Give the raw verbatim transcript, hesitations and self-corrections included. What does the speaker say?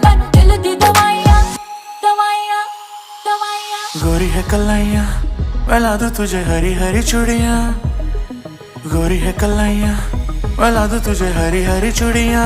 दिल दी दवाइयाँ, दवाइयाँ, दवाइयाँ। गोरी है कलाइयाँ, मैं ला दूँ तुझे हरी हरी चूड़ियाँ। गोरी है कलाइयाँ, मैं ला दूँ तुझे हरी हरी चूड़ियाँ।